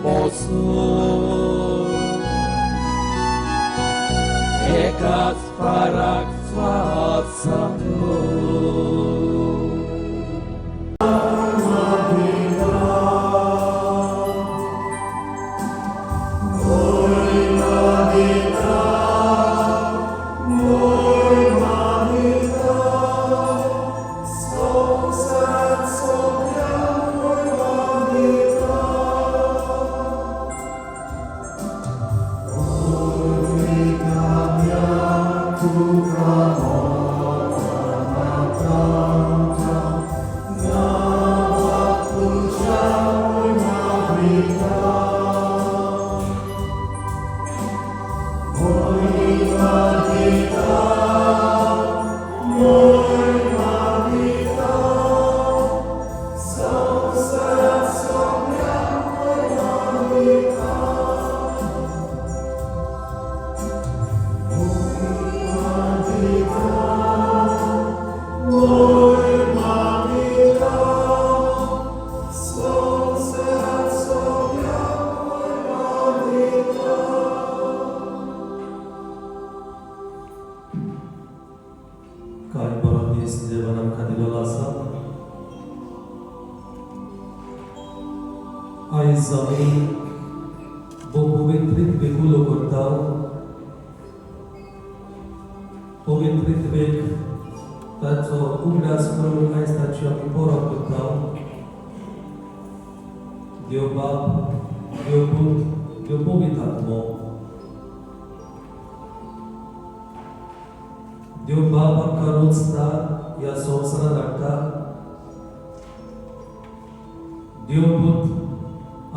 पोसूं एकाच फाराक स्वासानो. काय बरो दीस देवान आमकां दिलेलो आसा. आयज आमी भोव पवित्रीत बेगुलो करता. पवित्रीत वेग ताचो उगडास करून आयज ताची आमी परब करता. देव बाप, देव पूत, देव पवित्र आत्मो. देव बाप आमकां रोजता, ह्या संवसारांत हाडटा. देव पूत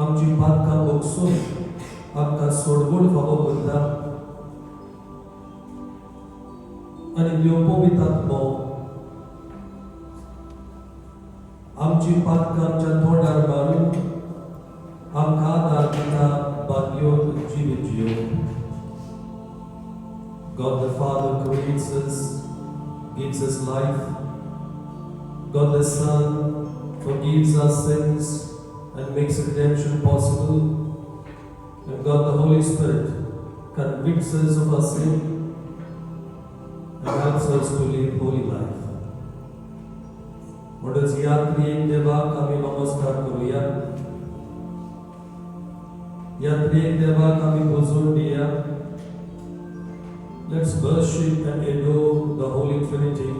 आमची पातकां भोगसून आमकां सोडवण फावो करता आनी देव पवित्र आत्मो आमची पातकां आमच्या तोंडार मारून आमकां आदार दिता बादल्योन जिवीत जियोवंक. God the Father creates us, gives us life. God the Son forgives our sins and makes redemption possible. And God the Holy Spirit convicts us of our sin and helps us to live holy life. म्हणूनच ह्या त्रिएक देवाक आमी नमस्कार करूया. ह्या त्रिएक देवाक आमी भजून दिया. Let's worship and adore the Holy Trinity.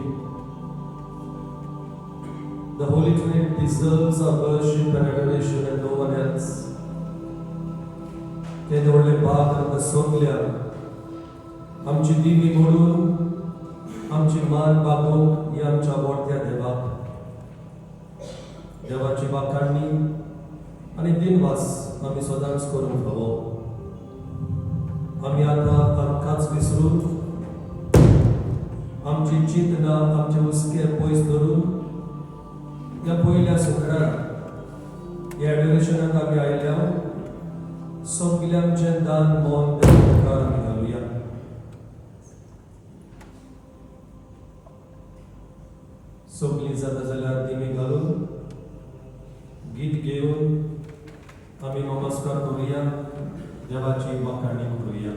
The Holy Trinity deserves our worship and adoration and no one else. केदें व्हडलें भाग आमकां सगल्यांक आमची दिमी मोडून आमची मान बागोवंक ही आमच्या मोठ्या देवाक देवाची वाखाणणी आनी दिनवास आमी सदांच करूंक फावो. आमी आतां आमकांच विसरून, आमची चिंतना, आमचे हुस्के पयस धरून ह्या पयल्या शुक्रारा ह्या एडोरेशनाक आमी आयल्या. सगळें आमचें दान मन देवा मुखार आमी घालुया. सगळीं जाता जाल्यार दिमी घालून, गीत घेवन आमी नमस्कार करुया, देवाची वाखाणी करुया.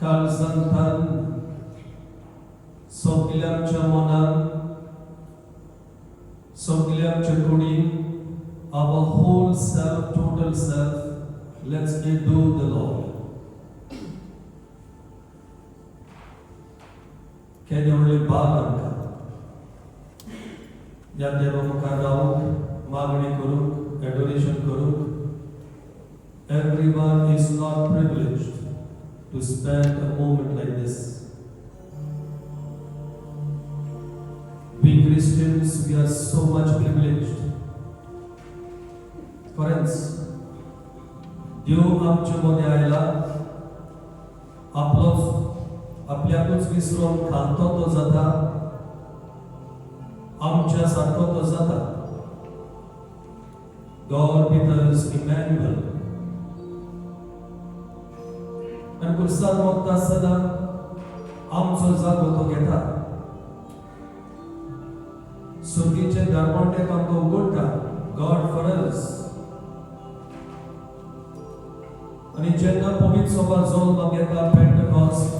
काळजांतान सगल्यांच्या मनान, सगल्यांच्या कुडीन, our whole self, total self, let's adore the Lord. केदें व्हडलें भाग आमकां ह्या देवा मुखार रावूंक, मागणी करूंक, एडोरेशन करूंक. Everyone is not privileged to spend a moment like this. We Christians, we are so much privileged. खरेंच देव आमचे मदें आयला, आपलोच आपल्याकूच विसरून खालतो तो जाता, आमच्या सारको तो जाता. God with us, Emmanuel. आनी खुर्सार मोत्ता आसतना आमचो जागो तो घेता, सुर्गीचे दरवंटे आमकां उगडटा. God for us. आनी जेन्ना पवित्र सभा जल्माक येता, पेंटकॉस्ट,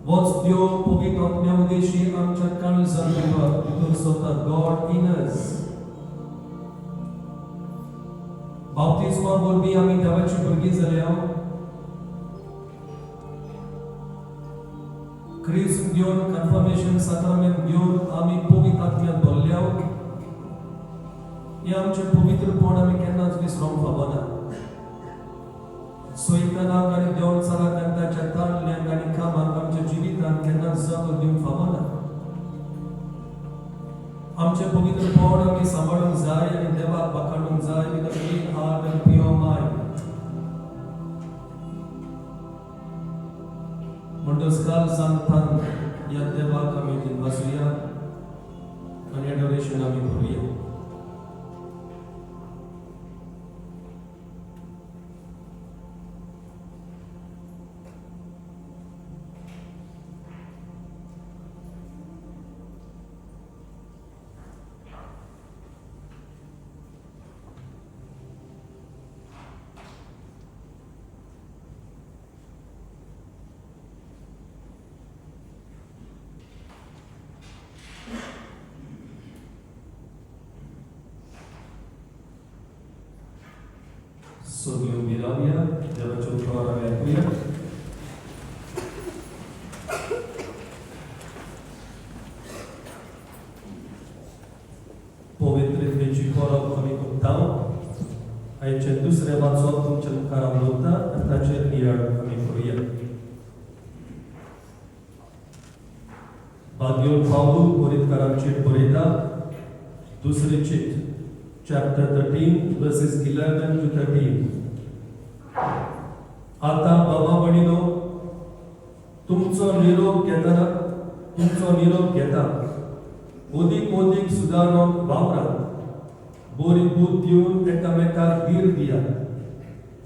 वच देव पवित्र आत्म्या उद्देशी आमच्या काळजान भितर भितर सरता. God in us. बाप्तिस्मा वरवीं आमी देवाची भुरगीं जाल्या. क्रिज्म घेवन, कन्फर्मेशन साक्रामेंत घेवन आमी पवित्र आत्म्यात भरल्या. हें आमचें पवित्रपण आमी केन्नाच विसरोंक फावना. सैतानाक आनी देवचाराक आनी ताच्या ताळल्यांक आनी कामाक आमच्या जिवितांत केन्नाच जागो दिवंक फावना. आमचें पवित्रपण आमी सांबाळूंक जाय आनी देवाक बखाणूंक जाय with a clean heart and pure mind. म्हणटच काल सांगतान ह्या देवाक आमी दिनवासुया आनी एडोरेशन आमी करुया. सगळीं उबी रावया, देवाचें उतर आमी आयकुया. पवित्रतेची परब आमी करता. आयचें दुसरें वाचप तुमच्या मुखार हांव दवरता आनी ताचेर नियाळ आमी करुया. भाग्योल पावलू कोरिंतकारांक चीट बरयता, दुसरी चीट, chapter 13, verses 11 to 13. आता बाबा भयणीनो, तुमचो निरोप घेतना, तुमचो निरोप घेता, ओदीक ओदीक सुदारणोक वावरात. बरी बूद दिवन एकामेकाक धीर दियात.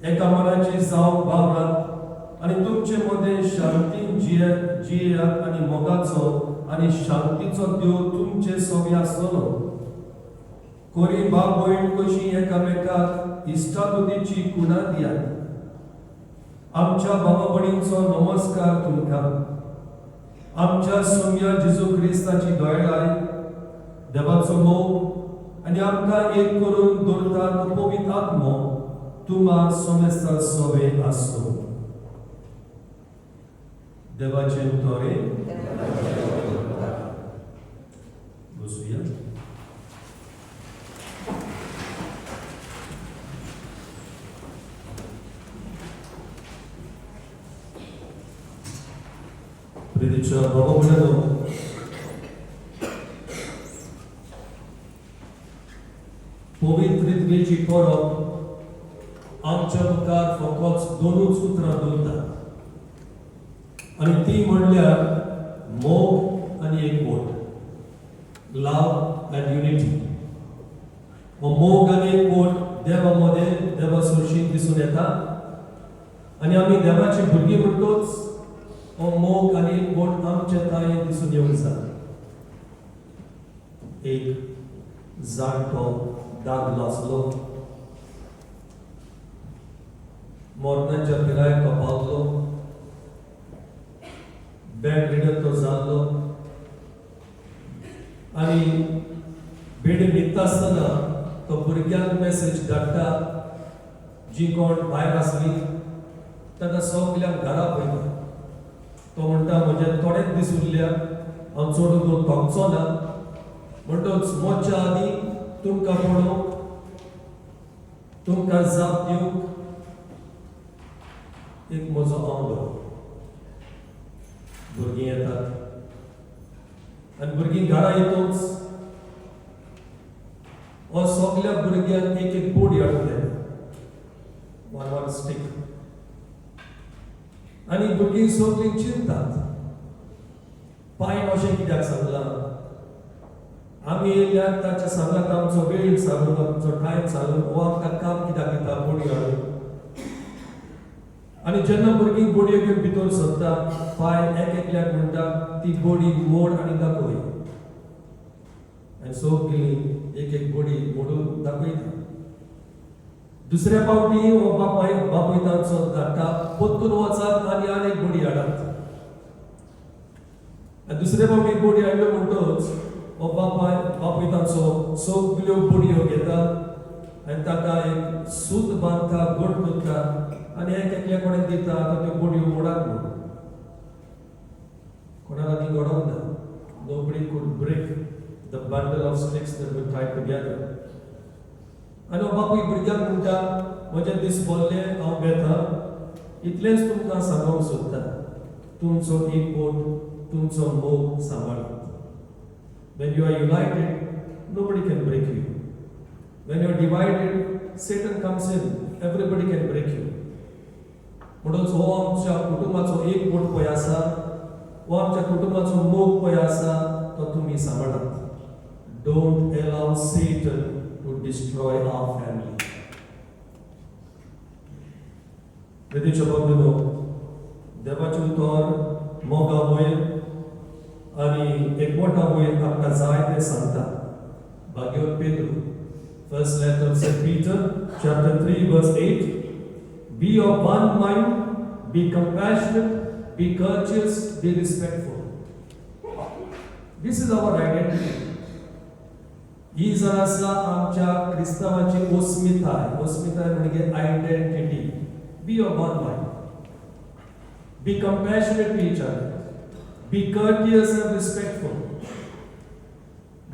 एका मनाची जावंक वावरात आनी तुमचे मदें शांतीन जियेयात आनी मोगाचो आनी शांतीचो देव तुमचे सवी आसतलो. कोरी बाप भयण कशी एकामेकाक इश्टागतीची कुणा दियात. आमच्या बाबा भयणींचो नमस्कार तुमकां. आमच्या सोम्या जेजू क्रिस्ताची दयाळाय, देवाचो मोग आनी आमकां एक करून दवरता तो पवित्र आत्मो तुमा समेस्ता सवे आसूं. देवाचें उतर. बसुया. प्रितीच्या बाबा भयणांनो, पवित्रतेची परब आमच्या मुखार फकत दोनूच उतरां दवरतात आनी ती म्हणल्यार मोग आनी एकवट, लव अँड युनिटी. हो मोग आनी एकवट देवा मदें, देवा सरशीं दिसून येता आनी आमी देवाची भुरगीं म्हणटूच हो मोग आनी एकवट आमच्या तांय दिसून येवंक जाय. एक जाणटो दादलो आसलो, मरणाच्या पिरायेर तो पावलो. बेड रिडन तो जाल्लो आनी बेडी न्हिदता आसतना तो भुरग्यांक मॅसेज धाडटा. जी कोण भायर आसली ताका सगल्यांक घरा पळयता. तो म्हणटा, म्हजे थोडेच दीस उरल्या, हांव चड उलोवंक थकचो ना, म्हणटच मरच्या आदीं तुमकां पळोवंक, तुमकां जाप दिवंक एक म्हजो आंवडो. भुरगीं येतात आनी भुरगीं घरा येतूच हो सगल्या भुरग्यांक एक एक बोडी हाडून दिता, वन वन स्टीक. आनी भुरगीं सगलीं चिंतात, पायन अशें कित्याक सांगलां? आमी येयल्यार ताच्या सांगात आमचो वेळ सारून, आमचो टायम सारून हो आमकां काम कित्याक दिता बोडी हाडून? आनी जेन्ना भुरगीं बोडयो घेवन भितर सरता, पाय एक एकल्याक म्हणटा, ती बोडी मोड आनी दाखय. आनी सगलीं एक एक बोडी मोडून दाखयता. दुसऱ्या फावटी हो बापाय बापूय तांचो धाडटा, परतून वचात आनी आनी एक बोडी हाडात. आनी दुसऱ्या फावटी बोडी हाडल्यो म्हणटच हो बापाय बापूय तांचो सगल्यो बोडयो घेता आनी ताका एक सूत बांदता, गोट करता आनी एक एकल्या कडेन दिता, आतां त्यो बोडयो मोडात म्हूण. कोणा लागीं घडोवंक ना. Nobody could break the bundle of sticks that were tied together. आनी हो बापूय भुरग्यांक म्हणटा, म्हजे दीस भरले, हांव वेता. इतलेंच तुमकां सांगूंक सोदता, तुमचो एकवट, तुमचो मोग सांबाळात. When you are united, nobody can break you. When you are divided, Satan comes in, everybody can break you. म्हणून हो आमच्या कुटुंबाचो एकवट पळय आसा, हो आमच्या कुटुंबाचो मोग पळय आसा, तो तुमी सांबाळात. Don't allow Satan to destroy our family. वेदीच्या बंधूनो, देवाचें उतर मोगा वयर आनी एकवटा वयर आमकां जाय तें सांगता. भाग्यवंत Pedro, First letter of Saint Peter, chapter 3, verse 8. Be of one mind, be compassionate, be courteous, be respectful. This is our identity. ही जर आसा आमच्या क्रिस्तांवाची अस्मिताय. अस्मिताय म्हणजे identity. Be of one mind, be compassionate to each other, be courteous and respectful.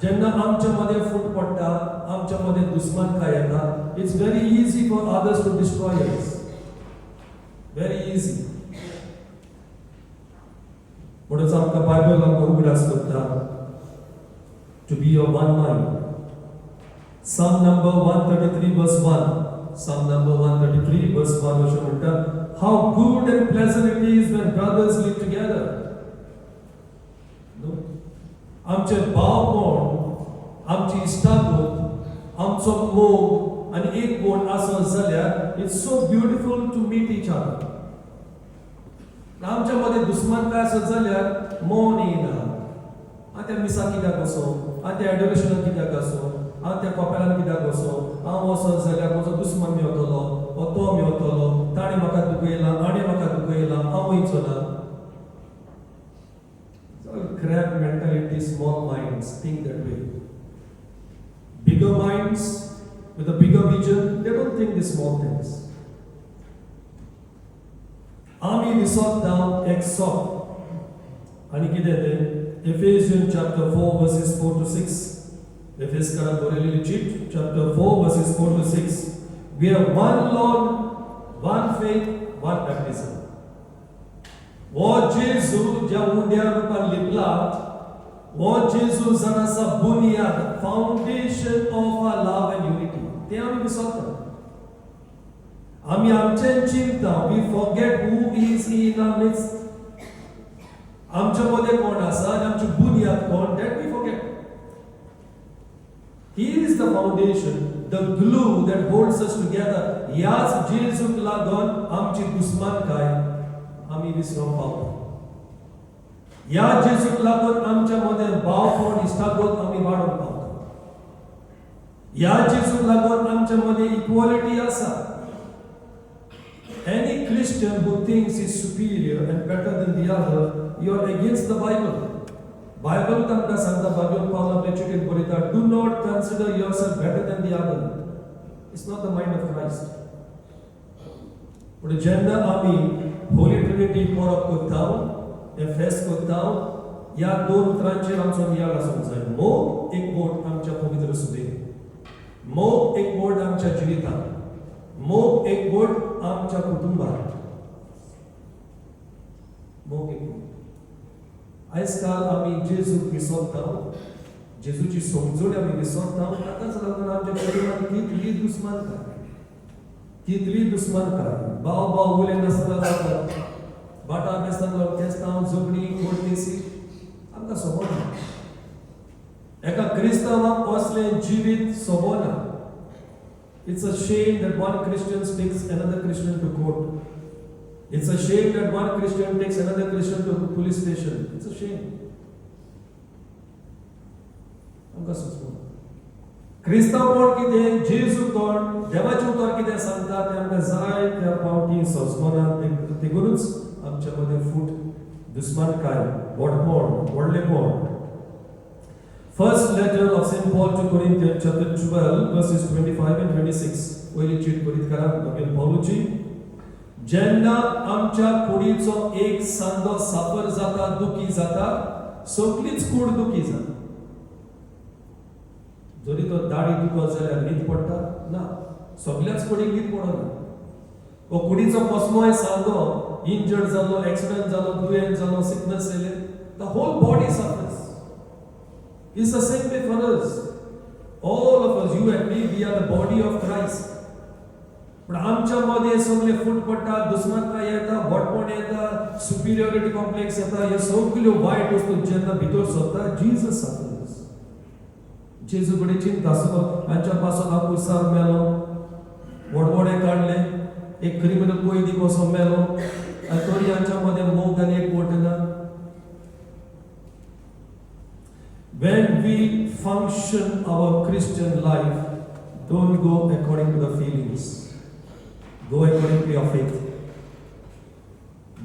जेन्ना आमच्या मध्ये फूट पडटा, आमच्या मध्ये दुस्मानकाय येता, it's very easy for others to destroy us, very easy. म्हणून आमकां बायबल आमकां उगडास करता to be of one mind. Psalm number 133 verse 1. Psalm number 133 verse 1 अशें म्हणटा, "How good and pleasant it is when brothers live together." No? आमचे भावपण, आमची इश्टागत, आमचो मोग आनी एकवट आसत जाल्यार it's so beautiful to meet each other. आमच्या मदें दुस्मानकाय आसत जाल्यार मन येना. हांव त्या मिसाक कित्याक वचो? हांव त्या एडोरेशनाक कित्याक वचो? हांव त्या कपेलान कित्याक वचो? हांव वचत जाल्यार म्हजो दुस्मान मेवतलो वो तो मेवतलो, ताणें म्हाका दुखयला, हाणें म्हाका दुखयला, हांव वयचो ना. Crab mentality, small minds think that way. Bigger minds with a bigger vision, they don't think the small things. आमी विसरता एक सोप आनी कितें तें. Ephesians chapter 4 verses 4 to 6. एफेसकारांक बरयलेली चीट, chapter 4 verses 4 to 6. We have one Lord, one faith, one baptism. हो जेजू ज्या उंड्या रुपान लिपला, हो जेजू जावन आसा बुनियाद, foundation of our love and unity. ते आमी विसरता. आमी आमचें चिंता. We forget who is in our midst. आमच्या मदें कोण आसा आनी आमची बुनियाद कोण, that we forget. He is the foundation, the glue that holds us together. ह्याच जेजूक लागून आमची दुस्मानकाय आमी विसरूंक पावता. ह्या जेजूक लागून आमच्या मदें भावपण, इश्टागत आमी वाडोवंक पावता. ह्या जेजूक लागून आमच्या मदें इक्वॉलिटी आसा. Any Christian who thinks is superior and better than the other You are against the Bible. Bible तांकां सांगता, भाग्योन पावल आपले चिटीन बरयता, do not consider yourself better than the other. It's not the mind of Christ. पूण जेन्ना आमी Holi Trinity परब करता, हें फेस्त करता, ह्या दोन उतरांचेर आमचो नियाळ आसूंक जाय. मोग एकवट आमच्या पवित्र सुबेन, मोग एकवट आमच्या जिवितांत, मोग एकवट आमच्या कुटुंबात, मोग एकवट. आयज काल आमी जेजूक विसरता, जेजूची समजूण आमी विसरता. ताकाच लागून आमच्या कुटुंबांत कितली दुस्मानकाय, कितली दुस्मानकाय. भाव भाव उलयनासतना जातात, बाटा बेस्तां केस्तांव, झगडीं, कोर्ट केसी आमकां सोबना. एका क्रिस्तांवाक असलें जिवीत सोबना. It's a shame that one Christian takes another Christian to court. It's a shame that one Christian takes another Christian to police station. It's a shame. आमकां सोंसना. क्रिस्तांवपण कितें, जेजू कोण, देवाचें उतर कितें सांगता तें आमकां जाय त्या पावटी सोंसना. देखूनच आमच्या मदें फूट, दुस्मानकाय, व्हडपण, व्हडलेपण. First letter of St. Paul to Corinthians, chapter 12, verses 25 and 26. पयली चीट कोरिंतकारांक मागीर पावलूची. जेन्ना आमच्या कुडीचो एक सांदो साफर जाता, दुखी जाता, सगलीच कूड दुखी जाता. जरी तो दाडी दुखत जाल्यार न्हीद पडटा ना, सगल्याच कुडीक न्हीद पडना. हो कुडीचो कसलोय सांदो इंजर्ड जालो, एक्सिडंट जालो, दुयेंत जालो, सिकनस येयलें, the whole body suffers. It's the same way for us. All of us, you and me, we are the body of Christ. पण आमच्या मध्ये सगळे फूट पडटा, दुस्मानकाय येता, व्हडपण येता, सुपिरियॉरिटी कॉम्प्लेक्स येता. हे सगल्यो वायट वस्तू जेन्ना भितर सरता, जीजस सफर्स. जेजू कडेन चिंता आसलो, हांच्या पासून हांव कुसार मेलो, व्हडवडे काडले, एक क्रिमिनल कोयदी कसो मेलो, आनी तरी हांच्या मदें मोग आनी एकवट ना. When we function our Christian life, don't go according to the feelings. Go according to your faith.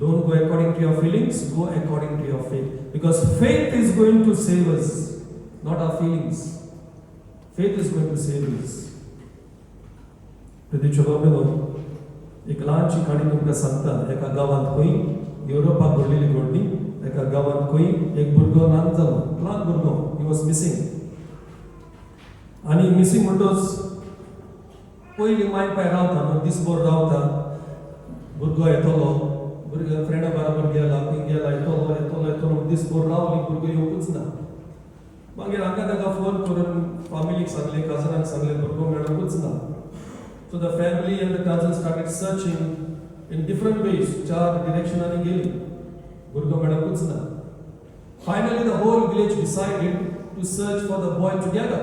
Don't go according to your feelings, go according to your faith. Because faith is going to save us, not our feelings. Faith is going to save us. प्रितीच्यो भाव, एक ल्हानशी काणी तुमकां सांगता. एका गांवांत खंय, युरोपाक घडलेली घडणी, एका गांवांत खंय एक भुरगो ल्हान जालो, ल्हान भुरगो. He was missing. आनी मिसींग म्हणटच पयलीं माय पाय रावता न्हू, दीसभर रावता, भुरगो येतलो, भुरगो फ्रेंडा बराबर गेला, खंय गेला, येतलो येतलो येतलो. दीसभर रावली, भुरगो येवकूच ना. मागीर हांगा ताका फोन करून फामिलीक सांगलें, कजनाक सांगलें, भुरगो मेळोंकूच ना. So the family and the cousin started searching in different ways. चार डिरेक्शनांनी गेली, भुरगो मेळोंकूच ना. Finally the whole village decided to search for the boy together.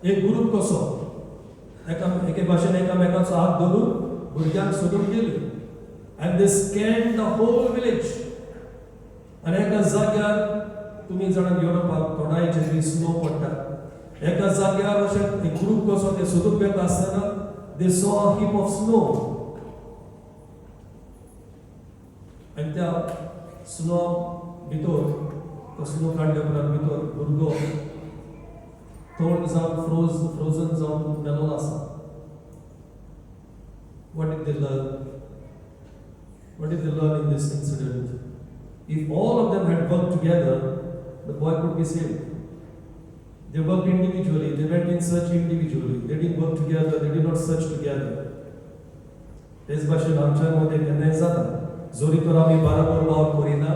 एक ग्रुप कसो एका एके भाशेन एकामेकाचो हात धरून भुरग्यांक सोदूंक गेली. And they scan the whole village. आनी एका जाग्यार, तुमी जाणात, युरोपाक थोंडायचे थंय स्नो पडटा, एका जाग्यार अशें एक ग्रुप कसो ते सोदूंक वेता आसतना they saw a heap of snow. आनी त्या स्नो भितर, तो स्नो काडल्या उपरांत भितर भुरगो थंड जावन, फ्रोजन जावन मेलोलो आसा. What did they learn? What did they learn in this incident? If all of them had worked together, the boy could be saved. They worked individually, they went in search individually. They didn't work together, they did not search together. तेच भाशेन आमच्या मदें केन्नाय जाता, जरी तर आमी बाराबर वावर करिना,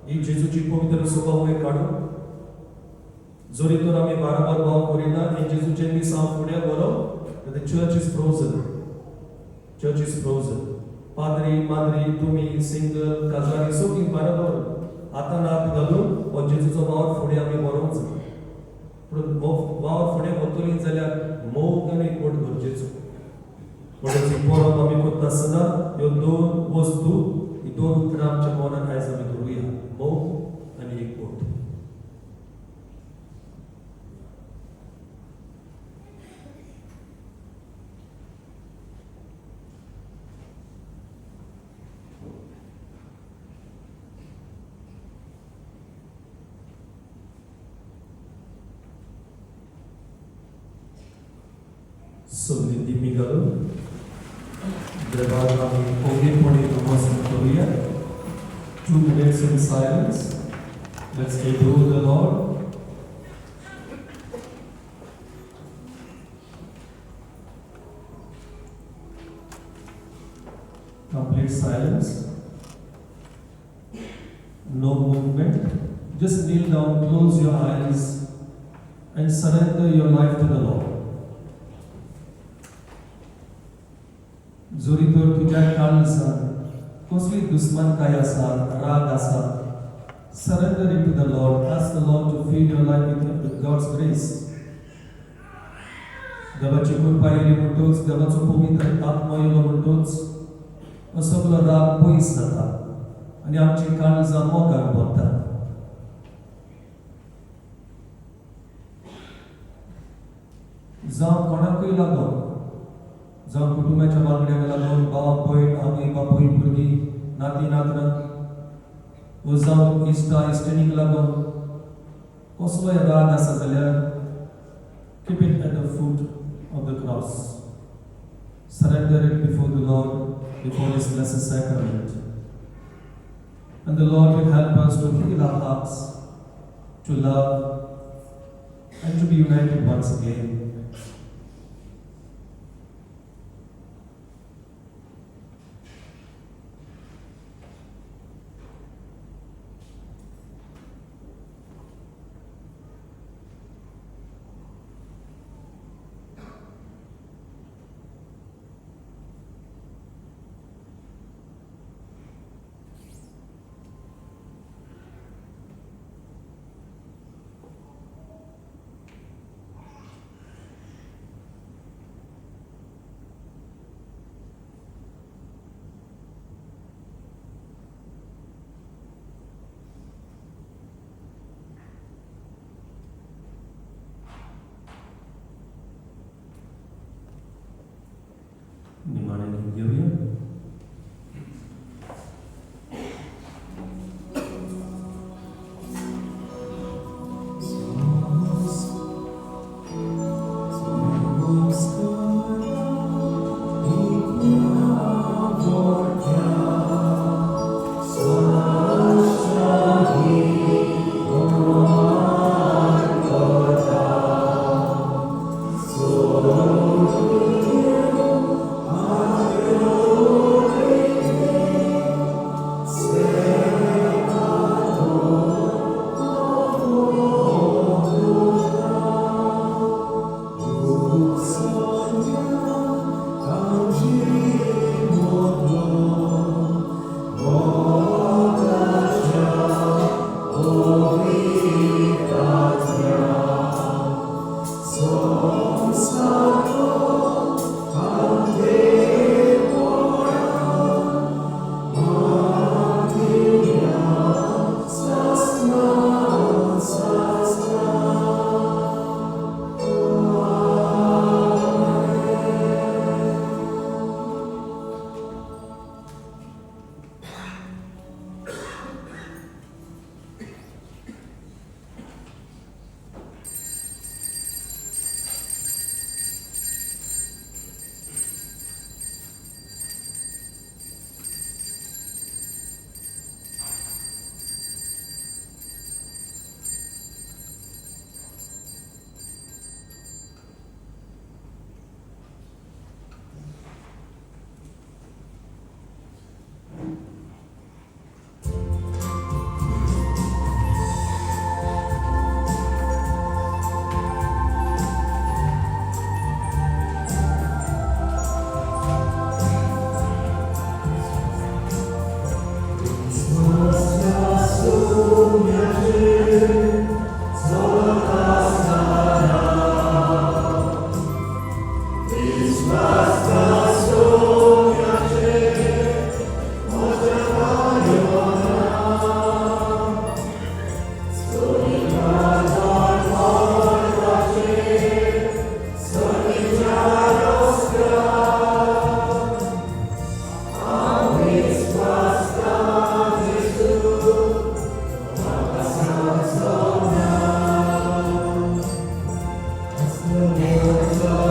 ही जेजूची पवित्र सभा वयर काडून, जरी तर आमी बाराबर वावर करिना, हे जेजूचें मिसांव फुडें व्हरोंक, the church is frozen. Church is frozen. पाद्री, माद्री, तुमी सिंगल, काजारी, सगळीं बरोबर हातान हात घालून हो जेजूचो वावर फुडें आमी व्हरोंक जाय. पूण वावर फुडें व्हरतलीं जाल्यार मोग आनी एकवट गरजेचो. म्हणटच ही परब आमी करता आसतना ह्यो दोन वस्तू, ही दोन उतरां आमच्या मनान आयज आमी दवरुया, मोग आनी एकवट. सगळीं दिमी घालून देवाक आमी ओगीपणी नमस्कार करुया. 2 minutes in silence. Let's adore the Lord. Complete silence, no movement. Just kneel down, close your eyes and surrender your life to the Lord. जरी तर तुज्या काळजान कसली दुस्मानकाय आसा, राग आसा, surrender it to the Lord. Ask the Lord to fill your life with God's grace. देवाची कृपा येयली म्हणटूच, देवाचो पवित्र आत्मो येयलो म्हणटूच हो सगळो राग पयस जाता आनी आमची काळजां मोगान भरता. जावं कोणाकूय लागून, जावं कुटुंबाच्या वांगड्यांक लागून, भाव भयण, आवय बापूय, भुरगीं, नाती नातरां, वो जावं इश्टा इश्टिणीक लागून कसलोय राग आसा जाल्यार keep it at the foot of the cross. Surrender it before the Lord, before His blessed sacrament. And the Lord will help us to heal our hearts, to love, and to be united once again. निमाणें घेवया. Lord.